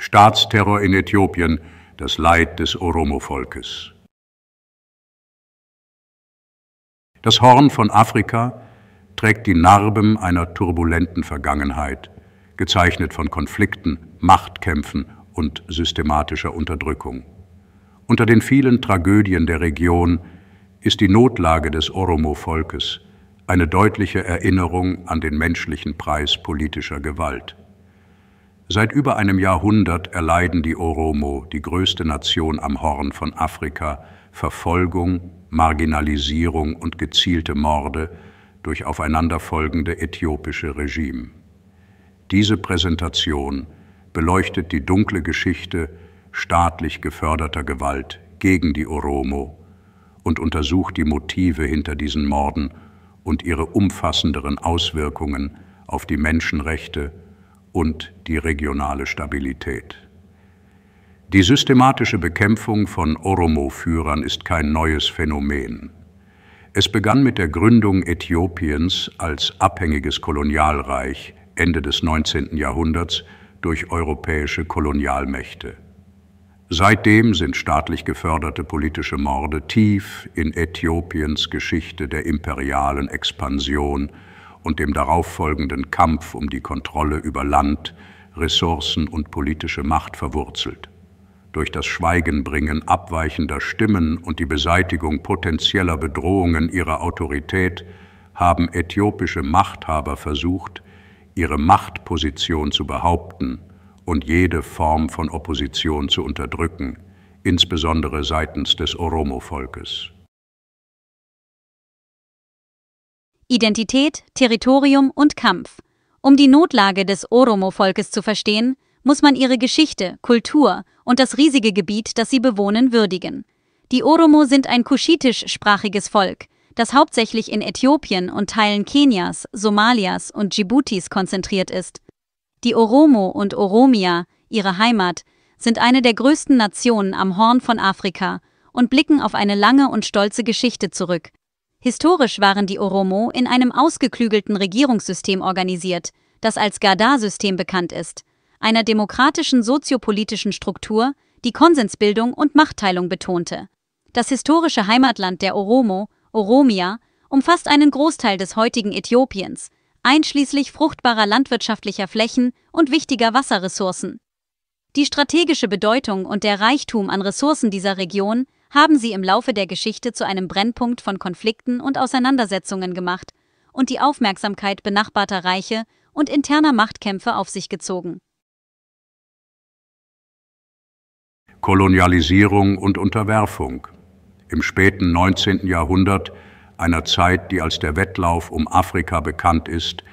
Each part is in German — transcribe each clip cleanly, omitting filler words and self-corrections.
Staatsterror in Äthiopien, das Leid des Oromo-Volkes. Das Horn von Afrika trägt die Narben einer turbulenten Vergangenheit, gezeichnet von Konflikten, Machtkämpfen und systematischer Unterdrückung. Unter den vielen Tragödien der Region ist die Notlage des Oromo-Volkes eine deutliche Erinnerung an den menschlichen Preis politischer Gewalt. Seit über einem Jahrhundert erleiden die Oromo, die größte Nation am Horn von Afrika, Verfolgung, Marginalisierung und gezielte Morde durch aufeinanderfolgende äthiopische Regime. Diese Präsentation beleuchtet die dunkle Geschichte staatlich geförderter Gewalt gegen die Oromo und untersucht die Motive hinter diesen Morden und ihre umfassenderen Auswirkungen auf die Menschenrechte und die regionale Stabilität. Die systematische Bekämpfung von Oromo-Führern ist kein neues Phänomen. Es begann mit der Gründung Äthiopiens als abhängiges Kolonialreich Ende des 19. Jahrhunderts durch europäische Kolonialmächte. Seitdem sind staatlich geförderte politische Morde tief in Äthiopiens Geschichte der imperialen Expansion und dem darauffolgenden Kampf um die Kontrolle über Land, Ressourcen und politische Macht verwurzelt. Durch das Schweigenbringen abweichender Stimmen und die Beseitigung potenzieller Bedrohungen ihrer Autorität haben äthiopische Machthaber versucht, ihre Machtposition zu behaupten und jede Form von Opposition zu unterdrücken, insbesondere seitens des Oromo-Volkes. Identität, Territorium und Kampf. Um die Notlage des Oromo-Volkes zu verstehen, muss man ihre Geschichte, Kultur und das riesige Gebiet, das sie bewohnen, würdigen. Die Oromo sind ein kuschitisch-sprachiges Volk, das hauptsächlich in Äthiopien und Teilen Kenias, Somalias und Dschiboutis konzentriert ist. Die Oromo und Oromia, ihre Heimat, sind eine der größten Nationen am Horn von Afrika und blicken auf eine lange und stolze Geschichte zurück. Historisch waren die Oromo in einem ausgeklügelten Regierungssystem organisiert, das als Gada-System bekannt ist, einer demokratischen soziopolitischen Struktur, die Konsensbildung und Machtteilung betonte. Das historische Heimatland der Oromo, Oromia, umfasst einen Großteil des heutigen Äthiopiens, einschließlich fruchtbarer landwirtschaftlicher Flächen und wichtiger Wasserressourcen. Die strategische Bedeutung und der Reichtum an Ressourcen dieser Region haben sie im Laufe der Geschichte zu einem Brennpunkt von Konflikten und Auseinandersetzungen gemacht und die Aufmerksamkeit benachbarter Reiche und interner Machtkämpfe auf sich gezogen. Kolonialisierung und Unterwerfung. Im späten 19. Jahrhundert, einer Zeit, die als der Wettlauf um Afrika bekannt ist,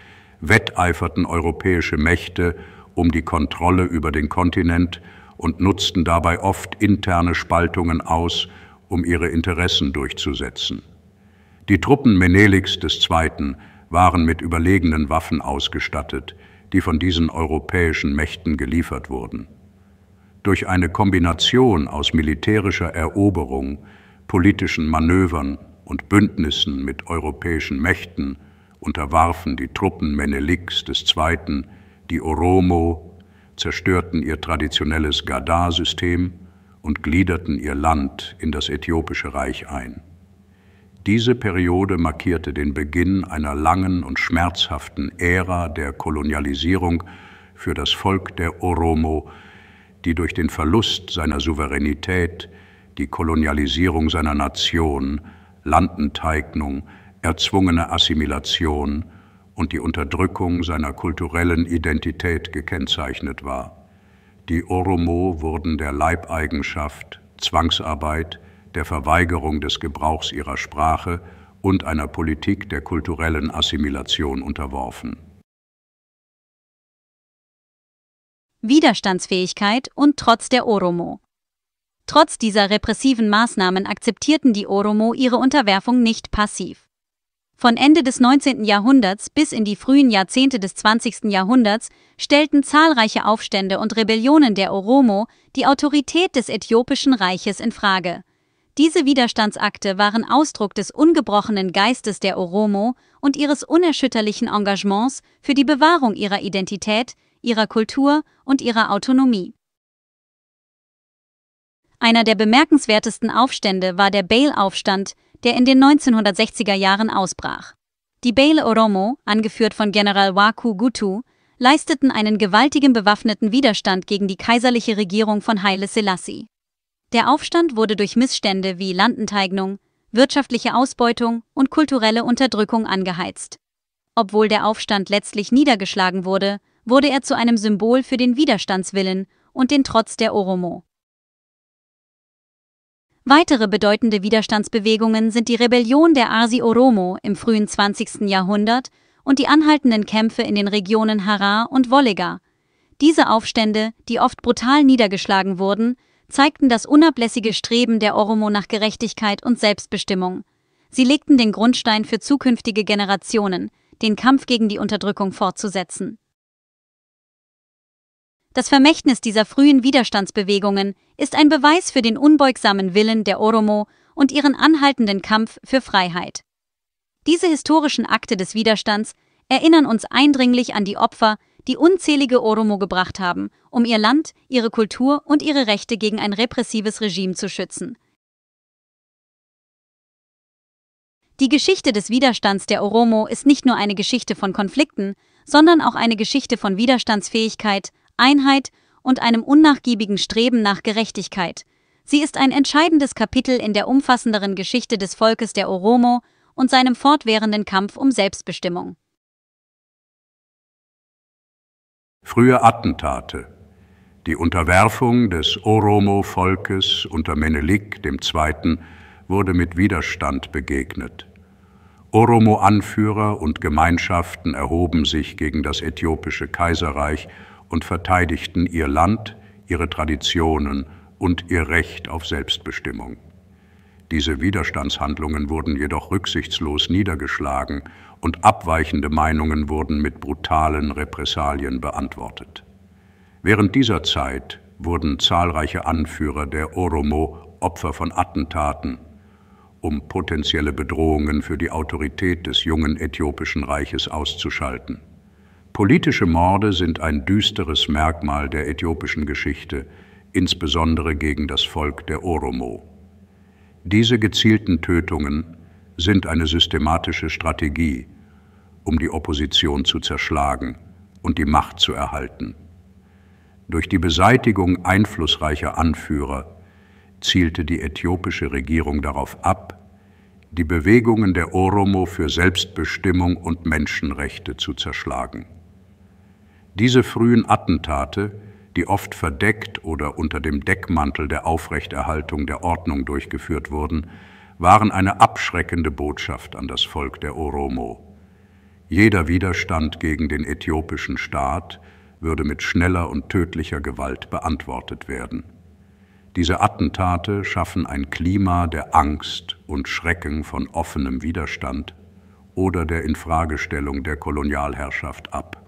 wetteiferten europäische Mächte um die Kontrolle über den Kontinent und nutzten dabei oft interne Spaltungen aus, um ihre Interessen durchzusetzen. Die Truppen Meneliks II. Waren mit überlegenen Waffen ausgestattet, die von diesen europäischen Mächten geliefert wurden. Durch eine Kombination aus militärischer Eroberung, politischen Manövern und Bündnissen mit europäischen Mächten unterwarfen die Truppen Meneliks II. Die Oromo, zerstörten ihr traditionelles Gada-System und gliederten ihr Land in das äthiopische Reich ein. Diese Periode markierte den Beginn einer langen und schmerzhaften Ära der Kolonialisierung für das Volk der Oromo, die durch den Verlust seiner Souveränität, die Kolonialisierung seiner Nation, Landenteignung, erzwungene Assimilation und die Unterdrückung seiner kulturellen Identität gekennzeichnet war. Die Oromo wurden der Leibeigenschaft, Zwangsarbeit, der Verweigerung des Gebrauchs ihrer Sprache und einer Politik der kulturellen Assimilation unterworfen. Widerstandsfähigkeit und Trotz der Oromo. Trotz dieser repressiven Maßnahmen akzeptierten die Oromo ihre Unterwerfung nicht passiv. Von Ende des 19. Jahrhunderts bis in die frühen Jahrzehnte des 20. Jahrhunderts stellten zahlreiche Aufstände und Rebellionen der Oromo die Autorität des Äthiopischen Reiches in Frage. Diese Widerstandsakte waren Ausdruck des ungebrochenen Geistes der Oromo und ihres unerschütterlichen Engagements für die Bewahrung ihrer Identität, ihrer Kultur und ihrer Autonomie. Einer der bemerkenswertesten Aufstände war der Bail-Aufstand, der in den 1960er Jahren ausbrach. Die Bail Oromo, angeführt von General Waku Gutu, leisteten einen gewaltigen bewaffneten Widerstand gegen die kaiserliche Regierung von Haile Selassie. Der Aufstand wurde durch Missstände wie Landenteignung, wirtschaftliche Ausbeutung und kulturelle Unterdrückung angeheizt. Obwohl der Aufstand letztlich niedergeschlagen wurde, wurde er zu einem Symbol für den Widerstandswillen und den Trotz der Oromo. Weitere bedeutende Widerstandsbewegungen sind die Rebellion der Arsi Oromo im frühen 20. Jahrhundert und die anhaltenden Kämpfe in den Regionen Harar und Wollega. Diese Aufstände, die oft brutal niedergeschlagen wurden, zeigten das unablässige Streben der Oromo nach Gerechtigkeit und Selbstbestimmung. Sie legten den Grundstein für zukünftige Generationen, den Kampf gegen die Unterdrückung fortzusetzen. Das Vermächtnis dieser frühen Widerstandsbewegungen ist ein Beweis für den unbeugsamen Willen der Oromo und ihren anhaltenden Kampf für Freiheit. Diese historischen Akte des Widerstands erinnern uns eindringlich an die Opfer, die unzählige Oromo gebracht haben, um ihr Land, ihre Kultur und ihre Rechte gegen ein repressives Regime zu schützen. Die Geschichte des Widerstands der Oromo ist nicht nur eine Geschichte von Konflikten, sondern auch eine Geschichte von Widerstandsfähigkeit, Einheit und einem unnachgiebigen Streben nach Gerechtigkeit. Sie ist ein entscheidendes Kapitel in der umfassenderen Geschichte des Volkes der Oromo und seinem fortwährenden Kampf um Selbstbestimmung. Frühe Attentate. Die Unterwerfung des Oromo-Volkes unter Menelik II. Wurde mit Widerstand begegnet. Oromo-Anführer und Gemeinschaften erhoben sich gegen das äthiopische Kaiserreich und verteidigten ihr Land, ihre Traditionen und ihr Recht auf Selbstbestimmung. Diese Widerstandshandlungen wurden jedoch rücksichtslos niedergeschlagen und abweichende Meinungen wurden mit brutalen Repressalien beantwortet. Während dieser Zeit wurden zahlreiche Anführer der Oromo Opfer von Attentaten, um potenzielle Bedrohungen für die Autorität des jungen äthiopischen Reiches auszuschalten. Politische Morde sind ein düsteres Merkmal der äthiopischen Geschichte, insbesondere gegen das Volk der Oromo. Diese gezielten Tötungen sind eine systematische Strategie, um die Opposition zu zerschlagen und die Macht zu erhalten. Durch die Beseitigung einflussreicher Anführer zielte die äthiopische Regierung darauf ab, die Bewegungen der Oromo für Selbstbestimmung und Menschenrechte zu zerschlagen. Diese frühen Attentate, die oft verdeckt oder unter dem Deckmantel der Aufrechterhaltung der Ordnung durchgeführt wurden, waren eine abschreckende Botschaft an das Volk der Oromo. Jeder Widerstand gegen den äthiopischen Staat würde mit schneller und tödlicher Gewalt beantwortet werden. Diese Attentate schaffen ein Klima der Angst und Schrecken von offenem Widerstand oder der Infragestellung der Kolonialherrschaft ab.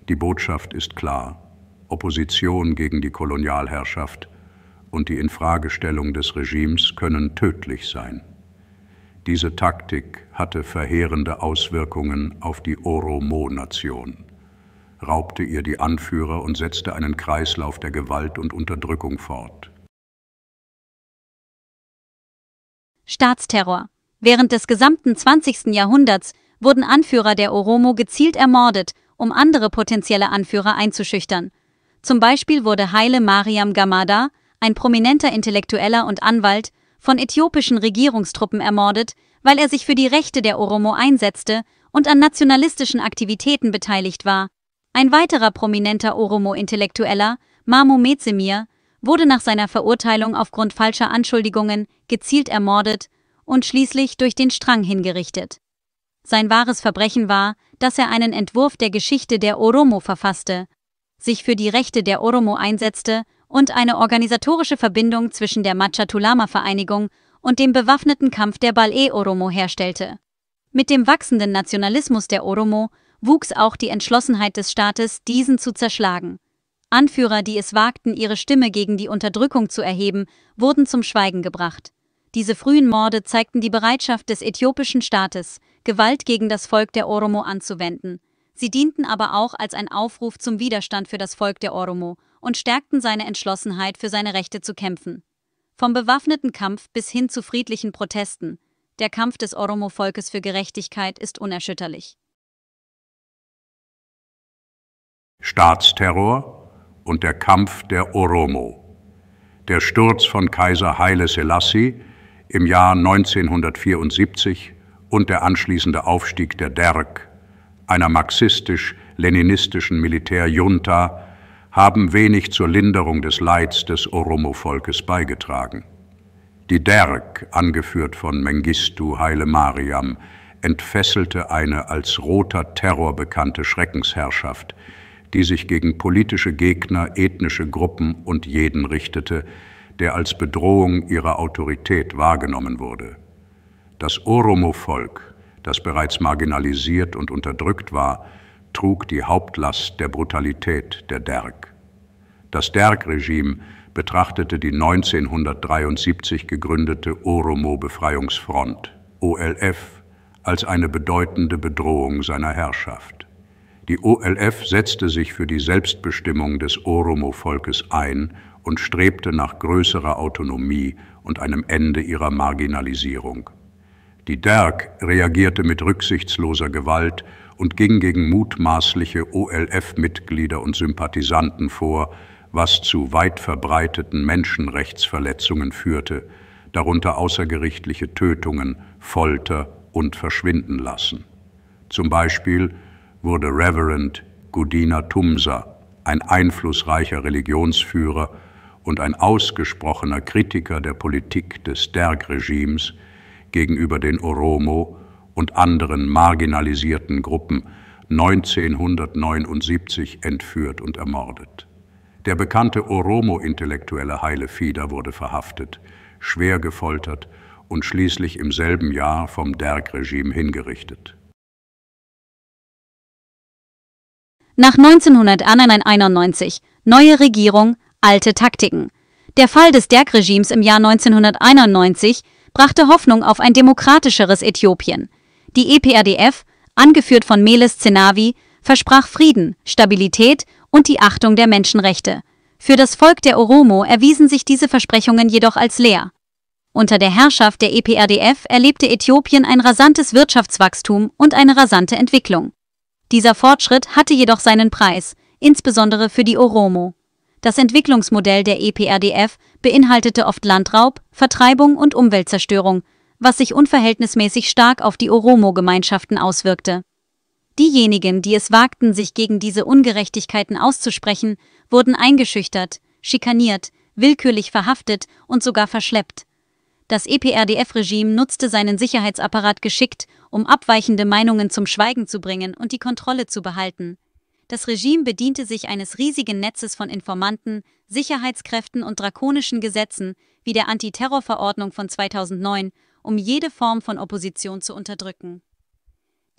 Die Botschaft ist klar: Opposition gegen die Kolonialherrschaft und die Infragestellung des Regimes können tödlich sein. Diese Taktik hatte verheerende Auswirkungen auf die Oromo-Nation, raubte ihr die Anführer und setzte einen Kreislauf der Gewalt und Unterdrückung fort. Staatsterror. Während des gesamten 20. Jahrhunderts wurden Anführer der Oromo gezielt ermordet, um andere potenzielle Anführer einzuschüchtern. Zum Beispiel wurde Haile Mariam Gamada, ein prominenter Intellektueller und Anwalt, von äthiopischen Regierungstruppen ermordet, weil er sich für die Rechte der Oromo einsetzte und an nationalistischen Aktivitäten beteiligt war. Ein weiterer prominenter Oromo-Intellektueller, Mamo Mezemir, wurde nach seiner Verurteilung aufgrund falscher Anschuldigungen gezielt ermordet und schließlich durch den Strang hingerichtet. Sein wahres Verbrechen war, dass er einen Entwurf der Geschichte der Oromo verfasste, sich für die Rechte der Oromo einsetzte und eine organisatorische Verbindung zwischen der Machatulama-Vereinigung und dem bewaffneten Kampf der Bal'e-Oromo herstellte. Mit dem wachsenden Nationalismus der Oromo wuchs auch die Entschlossenheit des Staates, diesen zu zerschlagen. Anführer, die es wagten, ihre Stimme gegen die Unterdrückung zu erheben, wurden zum Schweigen gebracht. Diese frühen Morde zeigten die Bereitschaft des äthiopischen Staates, Gewalt gegen das Volk der Oromo anzuwenden. Sie dienten aber auch als ein Aufruf zum Widerstand für das Volk der Oromo und stärkten seine Entschlossenheit, für seine Rechte zu kämpfen. Vom bewaffneten Kampf bis hin zu friedlichen Protesten, der Kampf des Oromo-Volkes für Gerechtigkeit ist unerschütterlich. Staatsterror und der Kampf der Oromo. Der Sturz von Kaiser Haile Selassie im Jahr 1974 und der anschließende Aufstieg der Derg, einer marxistisch-leninistischen Militärjunta, haben wenig zur Linderung des Leids des Oromo-Volkes beigetragen. Die Derg, angeführt von Mengistu Haile Mariam, entfesselte eine als roter Terror bekannte Schreckensherrschaft, die sich gegen politische Gegner, ethnische Gruppen und jeden richtete, der als Bedrohung ihrer Autorität wahrgenommen wurde. Das Oromo-Volk, das bereits marginalisiert und unterdrückt war, trug die Hauptlast der Brutalität der Derg. Das Derg-Regime betrachtete die 1973 gegründete Oromo-Befreiungsfront, OLF, als eine bedeutende Bedrohung seiner Herrschaft. Die OLF setzte sich für die Selbstbestimmung des Oromo-Volkes ein und strebte nach größerer Autonomie und einem Ende ihrer Marginalisierung. Die Derg reagierte mit rücksichtsloser Gewalt und ging gegen mutmaßliche OLF-Mitglieder und Sympathisanten vor, was zu weit verbreiteten Menschenrechtsverletzungen führte, darunter außergerichtliche Tötungen, Folter und Verschwindenlassen. Zum Beispiel wurde Reverend Gudina Tumsa, ein einflussreicher Religionsführer und ein ausgesprochener Kritiker der Politik des Derg-Regimes, gegenüber den Oromo und anderen marginalisierten Gruppen 1979 entführt und ermordet. Der bekannte Oromo-Intellektuelle Haile Fider wurde verhaftet, schwer gefoltert und schließlich im selben Jahr vom Derg-Regime hingerichtet. Nach 1991, neue Regierung, alte Taktiken. Der Fall des Derg-Regimes im Jahr 1991 brachte Hoffnung auf ein demokratischeres Äthiopien. Die EPRDF, angeführt von Meles Zenawi, versprach Frieden, Stabilität und die Achtung der Menschenrechte. Für das Volk der Oromo erwiesen sich diese Versprechungen jedoch als leer. Unter der Herrschaft der EPRDF erlebte Äthiopien ein rasantes Wirtschaftswachstum und eine rasante Entwicklung. Dieser Fortschritt hatte jedoch seinen Preis, insbesondere für die Oromo. Das Entwicklungsmodell der EPRDF beinhaltete oft Landraub, Vertreibung und Umweltzerstörung, was sich unverhältnismäßig stark auf die Oromo-Gemeinschaften auswirkte. Diejenigen, die es wagten, sich gegen diese Ungerechtigkeiten auszusprechen, wurden eingeschüchtert, schikaniert, willkürlich verhaftet und sogar verschleppt. Das EPRDF-Regime nutzte seinen Sicherheitsapparat geschickt, um abweichende Meinungen zum Schweigen zu bringen und die Kontrolle zu behalten. Das Regime bediente sich eines riesigen Netzes von Informanten, Sicherheitskräften und drakonischen Gesetzen, wie der Antiterrorverordnung von 2009, um jede Form von Opposition zu unterdrücken.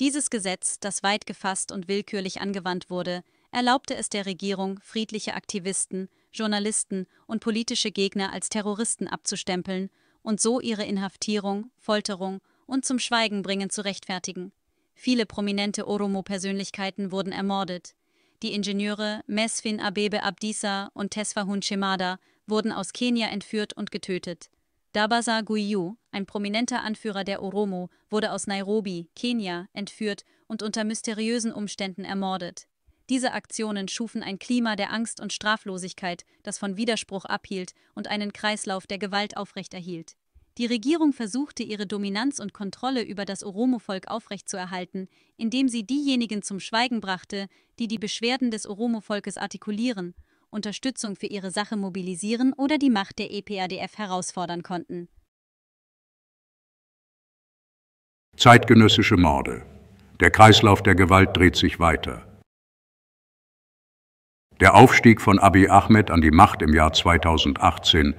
Dieses Gesetz, das weit gefasst und willkürlich angewandt wurde, erlaubte es der Regierung, friedliche Aktivisten, Journalisten und politische Gegner als Terroristen abzustempeln und so ihre Inhaftierung, Folterung und zum Schweigenbringen zu rechtfertigen. Viele prominente Oromo-Persönlichkeiten wurden ermordet. Die Ingenieure Mesfin Abebe Abdisa und Tesfahun Chemada wurden aus Kenia entführt und getötet. Dabaza Guiyu, ein prominenter Anführer der Oromo, wurde aus Nairobi, Kenia, entführt und unter mysteriösen Umständen ermordet. Diese Aktionen schufen ein Klima der Angst und Straflosigkeit, das von Widerspruch abhielt und einen Kreislauf der Gewalt aufrechterhielt. Die Regierung versuchte, ihre Dominanz und Kontrolle über das Oromo-Volk aufrechtzuerhalten, indem sie diejenigen zum Schweigen brachte, die die Beschwerden des Oromo-Volkes artikulieren, Unterstützung für ihre Sache mobilisieren oder die Macht der EPRDF herausfordern konnten. Zeitgenössische Morde. Der Kreislauf der Gewalt dreht sich weiter. Der Aufstieg von Abiy Ahmed an die Macht im Jahr 2018,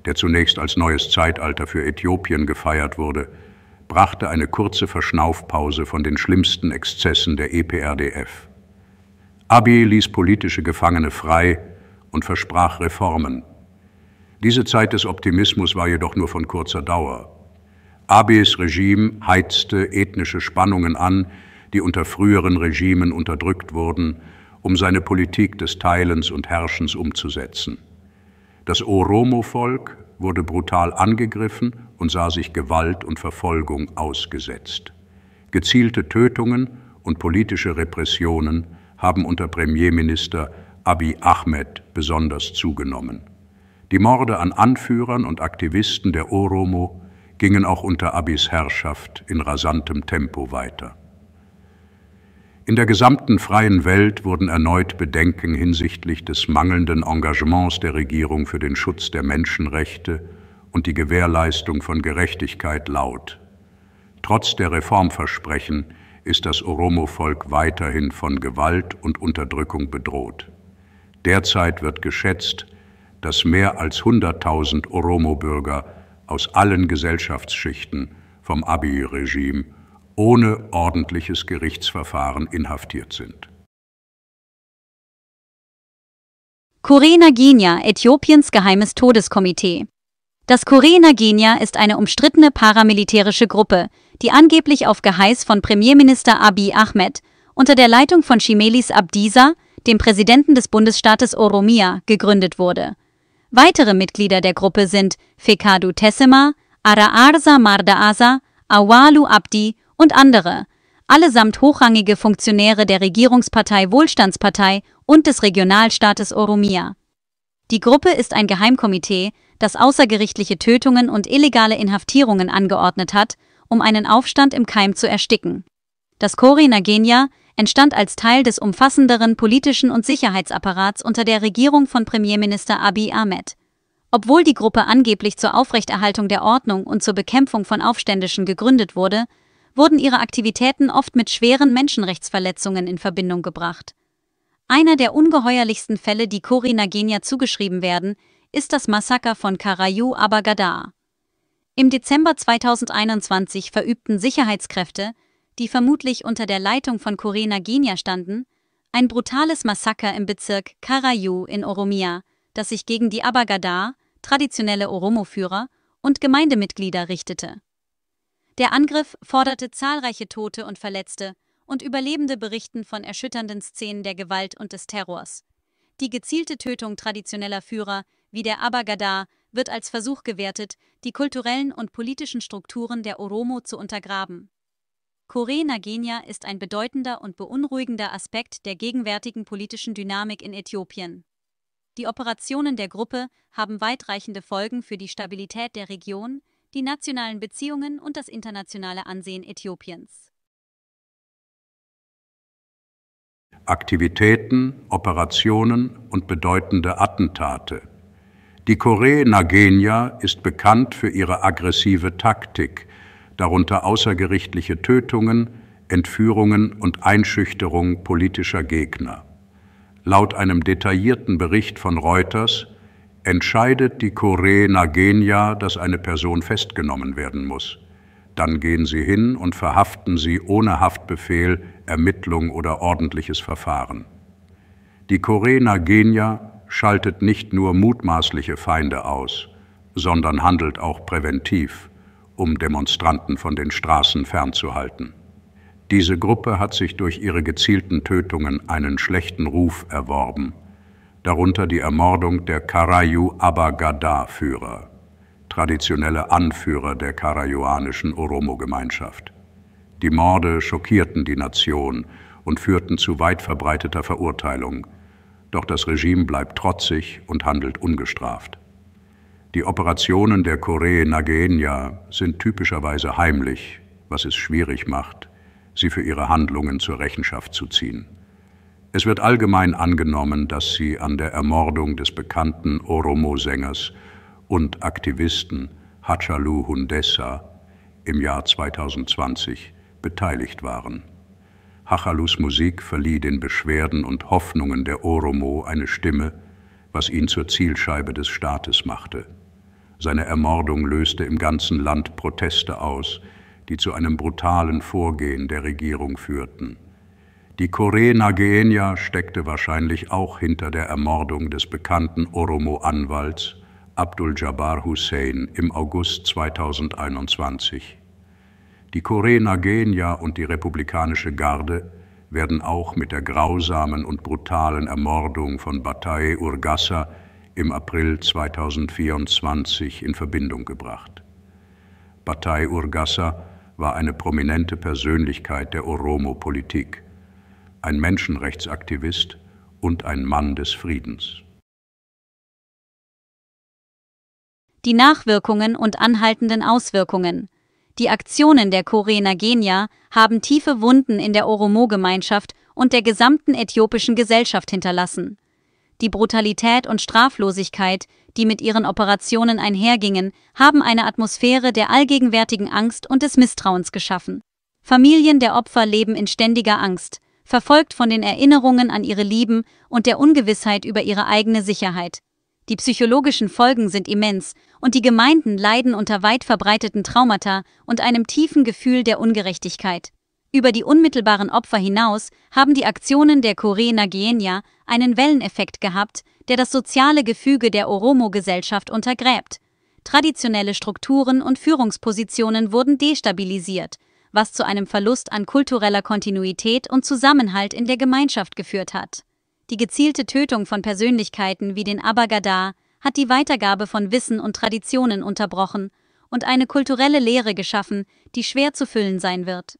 der zunächst als neues Zeitalter für Äthiopien gefeiert wurde, brachte eine kurze Verschnaufpause von den schlimmsten Exzessen der EPRDF. Abiy ließ politische Gefangene frei und versprach Reformen. Diese Zeit des Optimismus war jedoch nur von kurzer Dauer. Abiys Regime heizte ethnische Spannungen an, die unter früheren Regimen unterdrückt wurden, um seine Politik des Teilens und Herrschens umzusetzen. Das Oromo-Volk wurde brutal angegriffen und sah sich Gewalt und Verfolgung ausgesetzt. Gezielte Tötungen und politische Repressionen haben unter Premierminister Abiy Ahmed besonders zugenommen. Die Morde an Anführern und Aktivisten der Oromo gingen auch unter Abiys Herrschaft in rasantem Tempo weiter. In der gesamten freien Welt wurden erneut Bedenken hinsichtlich des mangelnden Engagements der Regierung für den Schutz der Menschenrechte und die Gewährleistung von Gerechtigkeit laut. Trotz der Reformversprechen ist das Oromo-Volk weiterhin von Gewalt und Unterdrückung bedroht. Derzeit wird geschätzt, dass mehr als 100.000 Oromo-Bürger aus allen Gesellschaftsschichten vom Abiy-Regime ohne ordentliches Gerichtsverfahren inhaftiert sind. Kore-Nagenya, Äthiopiens geheimes Todeskomitee. Das Kore-Nagenya ist eine umstrittene paramilitärische Gruppe, die angeblich auf Geheiß von Premierminister Abiy Ahmed unter der Leitung von Shimelis Abdiisa, dem Präsidenten des Bundesstaates Oromia, gegründet wurde. Weitere Mitglieder der Gruppe sind Fekadu Tessema, Araarsa Mardaasa, Awalu Abdi und andere, allesamt hochrangige Funktionäre der Regierungspartei Wohlstandspartei und des Regionalstaates Oromia. Die Gruppe ist ein Geheimkomitee, das außergerichtliche Tötungen und illegale Inhaftierungen angeordnet hat, um einen Aufstand im Keim zu ersticken. Das Kore-Nagenya entstand als Teil des umfassenderen politischen und Sicherheitsapparats unter der Regierung von Premierminister Abiy Ahmed. Obwohl die Gruppe angeblich zur Aufrechterhaltung der Ordnung und zur Bekämpfung von Aufständischen gegründet wurde, wurden ihre Aktivitäten oft mit schweren Menschenrechtsverletzungen in Verbindung gebracht. Einer der ungeheuerlichsten Fälle, die Kore-Nagenya zugeschrieben werden, ist das Massaker von Karayu Abagadar. Im Dezember 2021 verübten Sicherheitskräfte, die vermutlich unter der Leitung von Kore-Nagenya standen, ein brutales Massaker im Bezirk Karayu in Oromia, das sich gegen die Abagadar, traditionelle Oromo-Führer und Gemeindemitglieder richtete. Der Angriff forderte zahlreiche Tote und Verletzte, und Überlebende berichten von erschütternden Szenen der Gewalt und des Terrors. Die gezielte Tötung traditioneller Führer wie der Abagadar wird als Versuch gewertet, die kulturellen und politischen Strukturen der Oromo zu untergraben. Kore-Nagenya ist ein bedeutender und beunruhigender Aspekt der gegenwärtigen politischen Dynamik in Äthiopien. Die Operationen der Gruppe haben weitreichende Folgen für die Stabilität der Region, die nationalen Beziehungen und das internationale Ansehen Äthiopiens. Aktivitäten, Operationen und bedeutende Attentate. Die Kore-Nagenya ist bekannt für ihre aggressive Taktik, darunter außergerichtliche Tötungen, Entführungen und Einschüchterung politischer Gegner. Laut einem detaillierten Bericht von Reuters entscheidet die Kore-Nagenya, dass eine Person festgenommen werden muss. Dann gehen sie hin und verhaften sie ohne Haftbefehl, Ermittlung oder ordentliches Verfahren. Die Kore-Nagenya schaltet nicht nur mutmaßliche Feinde aus, sondern handelt auch präventiv, um Demonstranten von den Straßen fernzuhalten. Diese Gruppe hat sich durch ihre gezielten Tötungen einen schlechten Ruf erworben, darunter die Ermordung der Karayu Abagadar-Führer, traditionelle Anführer der karayuanischen Oromo-Gemeinschaft. Die Morde schockierten die Nation und führten zu weit verbreiteter Verurteilung, doch das Regime bleibt trotzig und handelt ungestraft. Die Operationen der Kore-Nagenya sind typischerweise heimlich, was es schwierig macht, sie für ihre Handlungen zur Rechenschaft zu ziehen. Es wird allgemein angenommen, dass sie an der Ermordung des bekannten Oromo-Sängers und Aktivisten Hachalu Hundessa im Jahr 2020 beteiligt waren. Hachalus Musik verlieh den Beschwerden und Hoffnungen der Oromo eine Stimme, was ihn zur Zielscheibe des Staates machte. Seine Ermordung löste im ganzen Land Proteste aus, die zu einem brutalen Vorgehen der Regierung führten. Die Kore-Nagenya steckte wahrscheinlich auch hinter der Ermordung des bekannten Oromo-Anwalts Abdul Jabbar Hussein im August 2021. Die Kore-Nagenya und die Republikanische Garde werden auch mit der grausamen und brutalen Ermordung von Bataye Urgassa im April 2024 in Verbindung gebracht. Batai Urgassa war eine prominente Persönlichkeit der Oromo-Politik, ein Menschenrechtsaktivist und ein Mann des Friedens. Die Nachwirkungen und anhaltenden Auswirkungen. Die Aktionen der Kore-Nagenya haben tiefe Wunden in der Oromo-Gemeinschaft und der gesamten äthiopischen Gesellschaft hinterlassen. Die Brutalität und Straflosigkeit, die mit ihren Operationen einhergingen, haben eine Atmosphäre der allgegenwärtigen Angst und des Misstrauens geschaffen. Familien der Opfer leben in ständiger Angst, verfolgt von den Erinnerungen an ihre Lieben und der Ungewissheit über ihre eigene Sicherheit. Die psychologischen Folgen sind immens und die Gemeinden leiden unter weit verbreiteten Traumata und einem tiefen Gefühl der Ungerechtigkeit. Über die unmittelbaren Opfer hinaus haben die Aktionen der Kore-Nagenya einen Welleneffekt gehabt, der das soziale Gefüge der Oromo-Gesellschaft untergräbt. Traditionelle Strukturen und Führungspositionen wurden destabilisiert, was zu einem Verlust an kultureller Kontinuität und Zusammenhalt in der Gemeinschaft geführt hat. Die gezielte Tötung von Persönlichkeiten wie den Abba-Gada hat die Weitergabe von Wissen und Traditionen unterbrochen und eine kulturelle Leere geschaffen, die schwer zu füllen sein wird.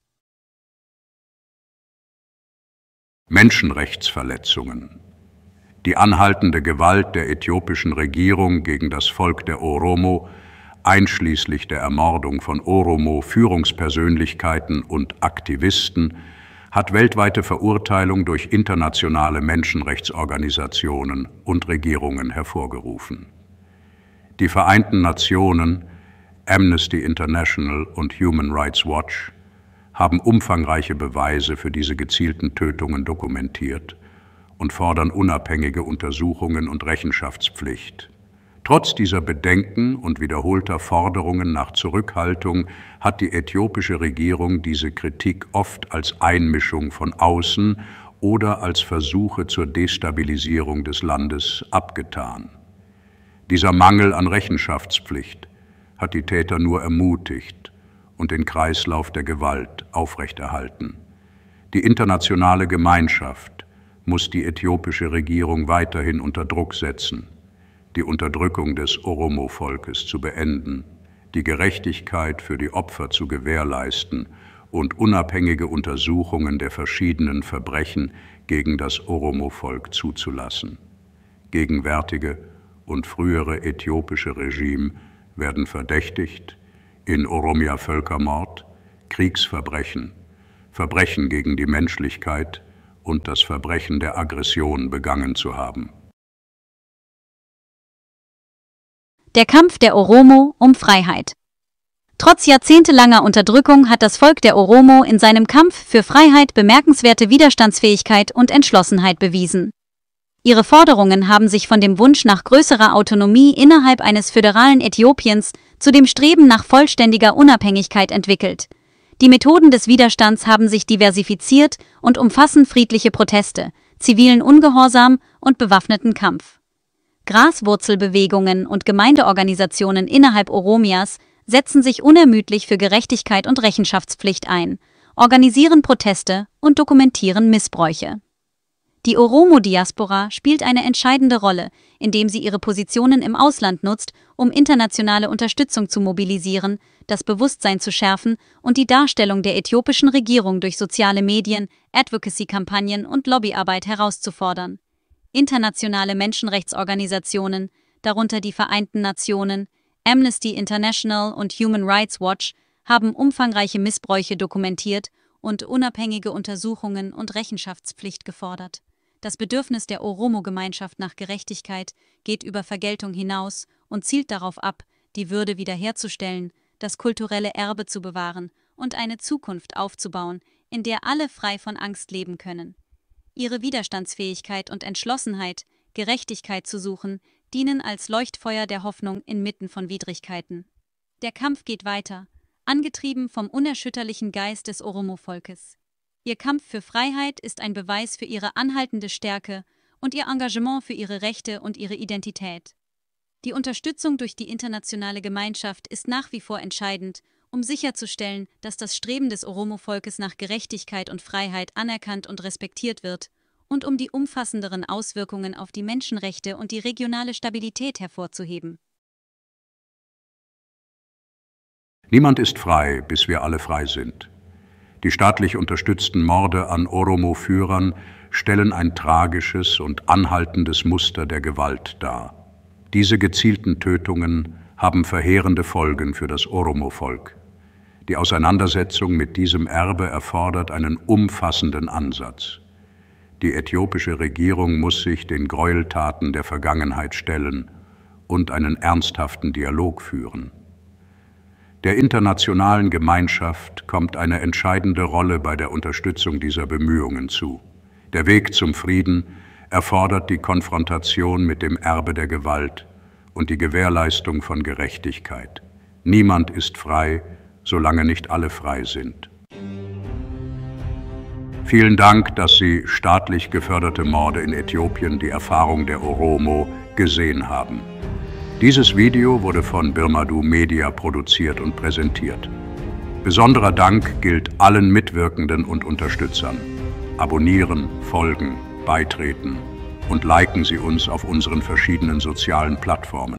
Menschenrechtsverletzungen. Die anhaltende Gewalt der äthiopischen Regierung gegen das Volk der Oromo, einschließlich der Ermordung von Oromo-Führungspersönlichkeiten und Aktivisten, hat weltweite Verurteilung durch internationale Menschenrechtsorganisationen und Regierungen hervorgerufen. Die Vereinten Nationen, Amnesty International und Human Rights Watch haben umfangreiche Beweise für diese gezielten Tötungen dokumentiert und fordern unabhängige Untersuchungen und Rechenschaftspflicht. Trotz dieser Bedenken und wiederholter Forderungen nach Zurückhaltung hat die äthiopische Regierung diese Kritik oft als Einmischung von außen oder als Versuche zur Destabilisierung des Landes abgetan. Dieser Mangel an Rechenschaftspflicht hat die Täter nur ermutigt und den Kreislauf der Gewalt aufrechterhalten. Die internationale Gemeinschaft muss die äthiopische Regierung weiterhin unter Druck setzen, die Unterdrückung des Oromo-Volkes zu beenden, die Gerechtigkeit für die Opfer zu gewährleisten und unabhängige Untersuchungen der verschiedenen Verbrechen gegen das Oromo-Volk zuzulassen. Gegenwärtige und frühere äthiopische Regime werden verdächtigt, in Oromia Völkermord, Kriegsverbrechen, Verbrechen gegen die Menschlichkeit und das Verbrechen der Aggression begangen zu haben. Der Kampf der Oromo um Freiheit. Trotz jahrzehntelanger Unterdrückung hat das Volk der Oromo in seinem Kampf für Freiheit bemerkenswerte Widerstandsfähigkeit und Entschlossenheit bewiesen. Ihre Forderungen haben sich von dem Wunsch nach größerer Autonomie innerhalb eines föderalen Äthiopiens zu dem Streben nach vollständiger Unabhängigkeit entwickelt. Die Methoden des Widerstands haben sich diversifiziert und umfassen friedliche Proteste, zivilen Ungehorsam und bewaffneten Kampf. Graswurzelbewegungen und Gemeindeorganisationen innerhalb Oromias setzen sich unermüdlich für Gerechtigkeit und Rechenschaftspflicht ein, organisieren Proteste und dokumentieren Missbräuche. Die Oromo-Diaspora spielt eine entscheidende Rolle, indem sie ihre Positionen im Ausland nutzt, um internationale Unterstützung zu mobilisieren, das Bewusstsein zu schärfen und die Darstellung der äthiopischen Regierung durch soziale Medien, Advocacy-Kampagnen und Lobbyarbeit herauszufordern. Internationale Menschenrechtsorganisationen, darunter die Vereinten Nationen, Amnesty International und Human Rights Watch, haben umfangreiche Missbräuche dokumentiert und unabhängige Untersuchungen und Rechenschaftspflicht gefordert. Das Bedürfnis der Oromo-Gemeinschaft nach Gerechtigkeit geht über Vergeltung hinaus und zielt darauf ab, die Würde wiederherzustellen, das kulturelle Erbe zu bewahren und eine Zukunft aufzubauen, in der alle frei von Angst leben können. Ihre Widerstandsfähigkeit und Entschlossenheit, Gerechtigkeit zu suchen, dienen als Leuchtfeuer der Hoffnung inmitten von Widrigkeiten. Der Kampf geht weiter, angetrieben vom unerschütterlichen Geist des Oromo-Volkes. Ihr Kampf für Freiheit ist ein Beweis für ihre anhaltende Stärke und ihr Engagement für ihre Rechte und ihre Identität. Die Unterstützung durch die internationale Gemeinschaft ist nach wie vor entscheidend, um sicherzustellen, dass das Streben des Oromo-Volkes nach Gerechtigkeit und Freiheit anerkannt und respektiert wird und um die umfassenderen Auswirkungen auf die Menschenrechte und die regionale Stabilität hervorzuheben. Niemand ist frei, bis wir alle frei sind. Die staatlich unterstützten Morde an Oromo-Führern stellen ein tragisches und anhaltendes Muster der Gewalt dar. Diese gezielten Tötungen haben verheerende Folgen für das Oromo-Volk. Die Auseinandersetzung mit diesem Erbe erfordert einen umfassenden Ansatz. Die äthiopische Regierung muss sich den Gräueltaten der Vergangenheit stellen und einen ernsthaften Dialog führen. Der internationalen Gemeinschaft kommt eine entscheidende Rolle bei der Unterstützung dieser Bemühungen zu. Der Weg zum Frieden erfordert die Konfrontation mit dem Erbe der Gewalt und die Gewährleistung von Gerechtigkeit. Niemand ist frei, solange nicht alle frei sind. Vielen Dank, dass Sie staatlich geförderte Morde in Äthiopien, die Erfahrung der Oromo, gesehen haben. Dieses Video wurde von Birmadu Media produziert und präsentiert. Besonderer Dank gilt allen Mitwirkenden und Unterstützern. Abonnieren, folgen, beitreten und liken Sie uns auf unseren verschiedenen sozialen Plattformen.